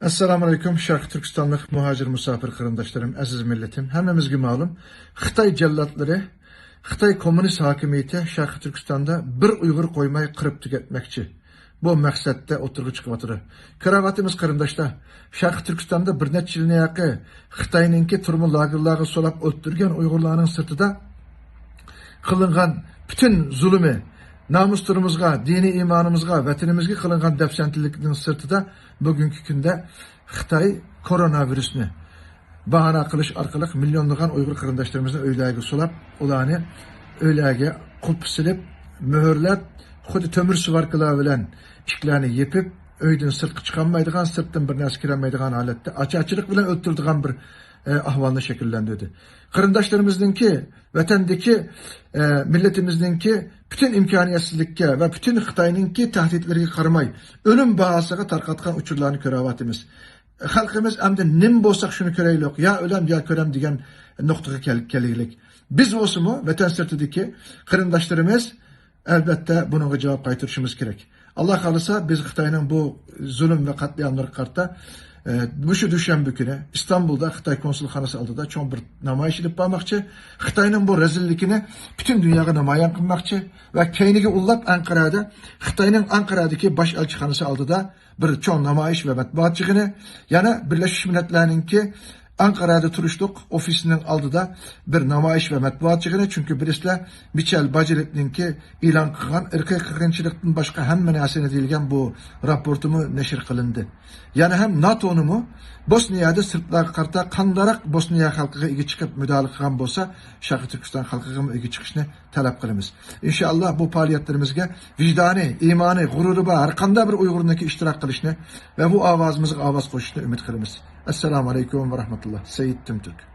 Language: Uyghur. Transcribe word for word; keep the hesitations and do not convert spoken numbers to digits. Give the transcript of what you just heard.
ئەسسالامۇئەلەيكۇم، شەرقىي تۈركىستانلىق مۇھاجىر مۇساپىر قېرىنداشلىرىم، ئەزىز مىللىتىم. ھەممىمىزگە مەلۇم، خىتاي جاللاتلىرى، خىتاي كوممۇنىست ھاكىمىيىتى شەرقىي تۈركىستاندا بىر ئۇيغۇر قويماي قىرىپ تۈگەتمەكچى. بۇ مەقسەتتە ئوتتۇرىغا چىقىۋاتىدۇ. كۆرۈۋاتىمىز قېرىنداشلار، شەرقىي تۈركىستاندا بىر نەچچە يىلنى ياقى خىتاينىڭكى تۈرمە لاگېرلارغا سولاپ ئۆلتۈرگەن ئۇيغۇرلارنىڭ سىرتىدا قىلىنغان پۈتۈن زۇلۇمى، نامۇسلىرىمىزغا، دىنىي ئىمانىمىزغا، ۋەتىنىمىزگە قىلىنغان دەپسەندىلىكنىڭ سىرتىدا بۈگۈنكى كۈندە خىتاي كورونا ۋىرۇسنى باھانە قىلىش ئارقىلىق مىليونلىغان ئۇيغۇر قېرىنداشلىرىمىزنى ئۆيلەرگە سولاپ، ئۇلارنى ئۆيلەرگە قۇلپ سېلىپ، مۆھۈرلەپ، خۇددى تۆمۈر سۋاركىلار بىلەن ئىشىكلەرنى يېپىپ، ئۆيدىن سىرتقا چىقالمايدىغان، سىرتتىن بىر نەرسە كىرەلمەيدىغان ھالەتتە ئاچارچىلىق بىلەن ئۆلتۈرىدىغان بىر، ئە، ئەھۋالنى شەكىللەندۈردى. قېرىنداشلىرىمىزنىڭكى، ۋەتەندىكى، ئە، مىللىتىمىزنىڭكى پۈتۈن ئىمكانىيەتسىزلىككە ۋە پۈتۈن خىتاينىڭكى تەھدىتلىرىگە قارىماي، ئۆلۈم باھاسىغا تارقاتقان ئۇچۇرلارنى كۆرۈۋاتىمىز. خەلقىمىز ئەمدى نېمە بولساق شۇنى كۆرەيلۇق، يا ئۆلەم، يا كۆرەم دېگەن نۇقتىغا كەل-، كەلگىلىك. بىز بولسىمۇ ۋەتەن سىرتىدىكى قېرىنداشلىرىمىز ئەلۋەتتە بۇنىڭغا جاۋاب قايتۇرۇشىمىز كېرەك. ئاللا خالىسا، بىز خىتاينىڭ بۇ زۇلۇم ۋە قەتلىئاملىرىغا قارىتا، ئە، مۇشۇ دۈشەنبە كۈنى ئىستانبۇلدا خىتاي كونسۇلخانىسى ئالدىدا چوڭ بىر نامايىش ئېلىپ بارماقچى. خىتاينىڭ بۇ رەزىللىكىنى پۈتۈن دۇنياغا نامايان قىلماقچى. ۋە كەينىگە ئۇللاپ ئەنقەرەدە خىتاينىڭ ئەنقەرەدىكى باش ئەلچىخانىسى ئالدىدا بىر چوڭ نامايىش ۋە مەتبۇئات يىغىنى، يەنە بىرلەشمىش مىللەتلەرنىڭكى ئەنقەرەدە تۇرۇشلۇق ئوفىسىنىڭ ئالدىدا بىر نامايىش ۋە مەتبۇئات يىغىنى، چۈنكى بىلىسىلەر، مىچېل باجېلېتنىڭكى ئېلان قىلغان ئىرقىي قىرغىنچىلىقتىن باشقا ھەممە نەرسىنى دېيىلگەن بۇ راپورتىمۇ نەشر قىلىندى. يەنە ھەم ناتونىمۇ بوسنىيەدە سىرتلارغا قارىتا قانداقراق بوسنىيە خەلقىگە ئىگە چىقىپ مۇداخىلە قىلغان بولسا، شەرقىي تۈركىستان خەلقىگىمۇ ئىگە چىقىشنى تەلەپ قىلىمىز. ئىنشائاللا، بۇ پائالىيەتلىرىمىزگە ۋىجدانى، ئىمانى، غۇرۇرى بار ھەر قانداق بىر ئۇيغۇرنىڭكى ئىشتىراك قىلىشنى ۋە بۇ ئاۋازىمىزغا ئاۋاز قوشۇشنى ئۈمىد قىلىمىز. ئەسسالامۇ ئەلەيكۇم ۋە رەھمەتۇللا. سەيىد تۈمتۈرك.